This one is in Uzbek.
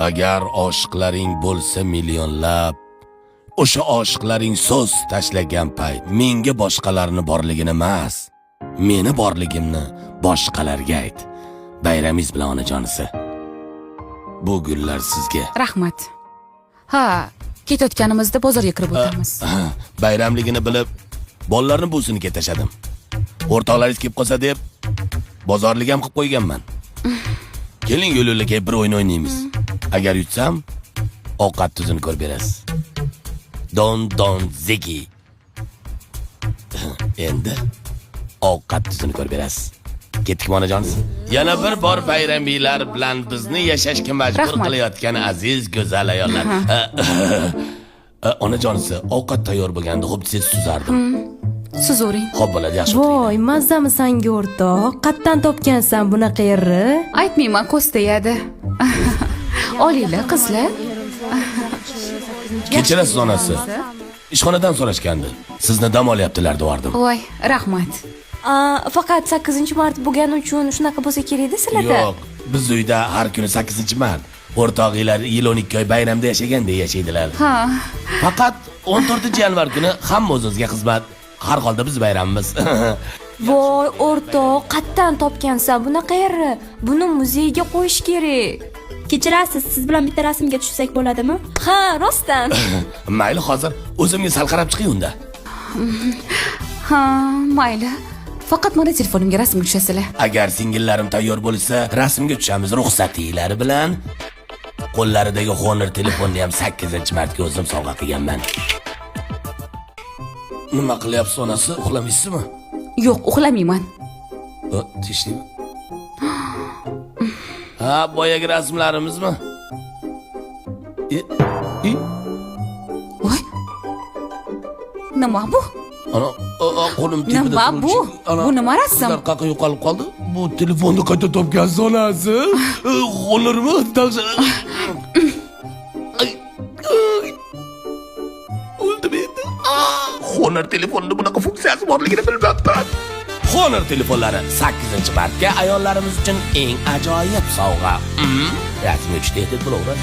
Agar oshiqlaring bo'lsa millionlab, o'sha oshiqlaring so'z tashlagan payt menga boshqalarni borligini emas, meni borligimni boshqalarga ayt. Bayramingiz bilan, onajonisi. Bu gullar sizga. Rahmat. Ha, ketayotganimizda bozorga kirib o'tamiz. Ha, bayramligini bilib, bolalarni buvsinikiga tashladim. O'rtoqlaringiz kelib qolsa deb bozorlik ham qilib qo'yganman. Keling, yo'l yo'lakay bir o'yin o'ynaymiz. Agar yutsam, ovqat tuzini ko'rib berasiz. Don don ziki. Endi ovqat tuzini ko'rib berasiz. Ketdikmi, onajonisi? Yana bir bor bayramiylar bilan bizni yashashga majbur Rahmat. qilayotgan aziz go'zal ayollar. Onajonisi, ovqat tayyor bo'lganda xo'p desangiz suzardim. Suzavering. Xo'p bo'ladi, yaxshi o'tiring. Voy, mazzamisanga, o'rtoq? Qattan topgansan bunaqa yerni? Aytmayman, ko'z tegadi. Olinglar, qizlar. Kechirasiz, onasi. Ishxonadan so'rashgandi. Sizni dam olyaptilar devordim. Voy, rahmat. Faqat 8 mart bo'lgani uchun shunaqa bo'lsa kerakda sizlarda. Yo'q, biz uyda har kuni 8 mart. O'rtog'inglar yil 12 oy bayramda yashagandek yashaydilar. Ha. Faqat 14 yanvar kuni hamma o'zimizga xizmat. Har holda biz bayramimiz. Voy, o'rtoq, qattan topgansan bunaqa yerni? Buni muzeyga qo'yish kerak. Kechirasiz, siz bilan bitta rasmga tushsak bo'ladimi? Ha, rostdan. Mayli, hozir o'zimga sal qarab chiqay unda. Ha, mayli. Faqat mana telefonimga rasmga tushasizlar. Agar singillarim tayyor bo'lsa, rasmga tushamiz ruxsatinglar bilan. Qo'llaridagi Honor telefonni ham 8 martga o'zim sovg'a qilganman. Nima qilyapsiz, onasi? Uxlamaysizmi? Yo'q, uxlamayman. Tinchlikmi? Ha, boyagi rasmlarimizmi? E, e, Voy. Nima bu? Ana, qo'lim tepada Nima turuvchi- bu? Ana, Bu nima rasm? Qizlar qayerga yo'qolib qoldi? Bu telefonni qayta topgansiz, onasi? Honormi? Ay, ay. O'ldim endi. Honor telefonida bunaqa funksiyasi borligini bilmabman. Honor telefonlari 8 martga ayollarimiz uchun eng ajoyib sovg'a. Rasmga tushdik deb bo'laveradi.